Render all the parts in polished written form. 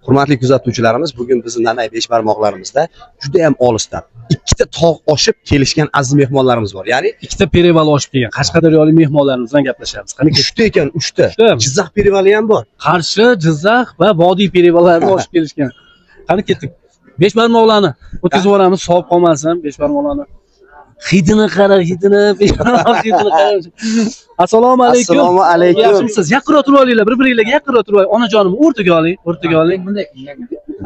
Hurmatli kuzatuvchilarimiz, bugun bizni Nanay beshbarmoqlarimizda juda ham olisdan ikkita tog' oshib kelishgan aziz mehmonlarimiz bor. Ya'ni Ikkita перевал oshib kelgan Qashqadaryolik mehmonlarimiz bilan gaplashamiz. Qani ketdik. Uchta ekan, uchta. Uchtami? Jizzax перевал i ham bor. Qarshi, Jizzax va Vodiy перевал larini oshib kelishgan. Qani ketdik. Beshbarmoqlarni o'tkazib yuboramiz, sovib qolmasin beshbarmoqlarni. Hidini qara, hidini, beshbarmoq hidini qara. Assalomu alaykum. Assalomu alaykum. Yaxshimisiz? Yaqinroq turib olinglar, bir-biringlarga yaqinroq turib oling. Onajonim, o'rtaga oling, o'rtaga oling.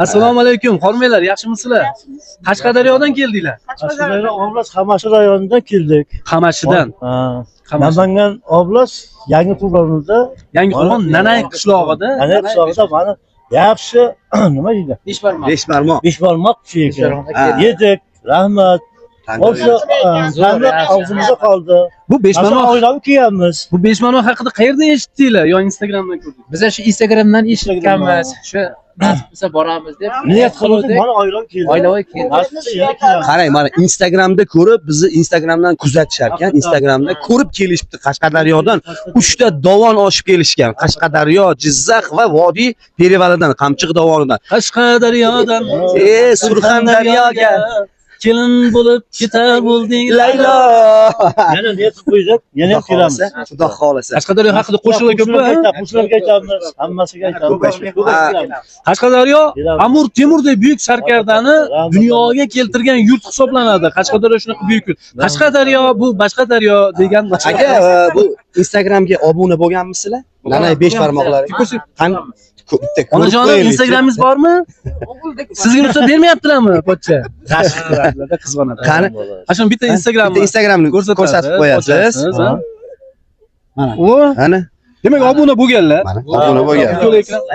Assalomu alaykum, hormanglar, yaxshimisizlar? Qashqadaryodan keldinglar. Qashqadaryo oblast Qamashi rayonidan keldik. Qamashidan. Ha. Qamashi. Namangan oblast Yangi Qo'rg'onida. Yangiqo'rg'on Nanay qishlog'ida. Nanay qishlog'ida mana yaxshi, nima deydi? Beshbarmoq. Beshbarmoq. Beshbarmoq ekan. Ha. Yedik, rahmat. Tandir. O'sha Zo'r, ta'mi yaxshi. og'zimizda qoldi. Bu Mana beshbarmoq oilaviy kiyamiz. Bu beshbarmoq haqida qayerda eshitdinglar? Yo Instagramdan ko'rdinglar? Biz shu Instagramdan eshitganmiz. Shu nasib bo'lsa boramiz deb. Niyat qildik, mana oilaviy keldik. Oilaviy keldik. Nasib bo'lsa yana kelamiz. Qarang, mana Instagramda ko'rib, bizni Instagramdan kuzatishar ekan, Instagramda ko'rib kelishibdi Qashqadaryodan. Uchta dovon oshib kelishgan. Qashqadaryo, Jizzax va Vodiy перевал idan, Qamchiq dovonidan. Qashqadaryodan E, Surxondaryoga kelin bo'lib ketar bo'lding. Laylo. Yana niyat qilib qo'ydik, yana Xudo kelamiz. xohlasa, Xudo xohlasa. Qashqadaryo haqida qo'shiqlar ko'pmi? Ha? Qo'shiqlarga aytamiz, hammasiga aytamiz. Ha. Qashqadaryo Kelamiz. Amir Temurdek buyuk sarkardani Rahmat. dunyoga keltirgan yurt hisoblanadi. Qashqadaryo shunaqa buyuk yurt. Qashqadaryo bu boshqa daryo degan. Aka, bu Instagramga obuna bo'lganmisizlar? Nanay besh barmoqlari. Qani bitta ko'rib Onajonim, qo'yaylik. Instagramingiz bormi? Sizga ruxsat bermayaptilarmi, pochcha? G'ash qiladilar, qizg'onadi. Qani? Mana shuni bitta Instagramni Bitta Instagramni ko'rsatib qo'yasiz. Ha? Mana. O, Ana, demak obuna bo'lganlar. mana obuna bo'lgan.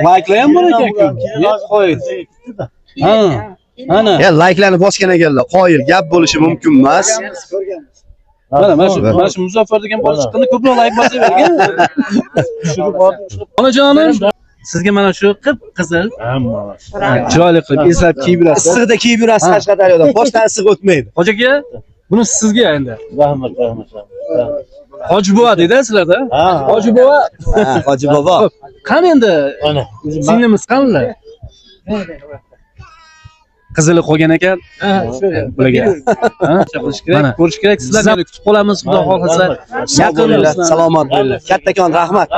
Layklar ham bor ekan-ku. Qoyil. Ha. Ana. Ya layklarni bosgan ekanlar. Qoyil, gap bo'lishi mumkin emas. Mana shu Muzaffar degan bola chiqqanda ko'proq layk bosavergan. Onajonim, sizga mana shu qip-qizil chiroyli qilib eslab kiyib yurasiz. Issiqda kiyib yurasiz Ha. Qashqadaryoda. Boshdan issiq o'tmaydi. Hoji aka, buni sizga endi. Rahmat, rahmat. Rahmat. Hoji buva deydi sizlarda. Ha. Hoji buva. Ha, Hoji bobo. Qani endi Mana. singlimiz qanilar? Qizili qolgan ekan. Bularga. Ha, qilish kerak, ko'rish kerak. Sizlarni kutib qolamiz, Xudo xohlasa. Sog' bo'linglar, salomat bo'linglar. Kattakon rahmat.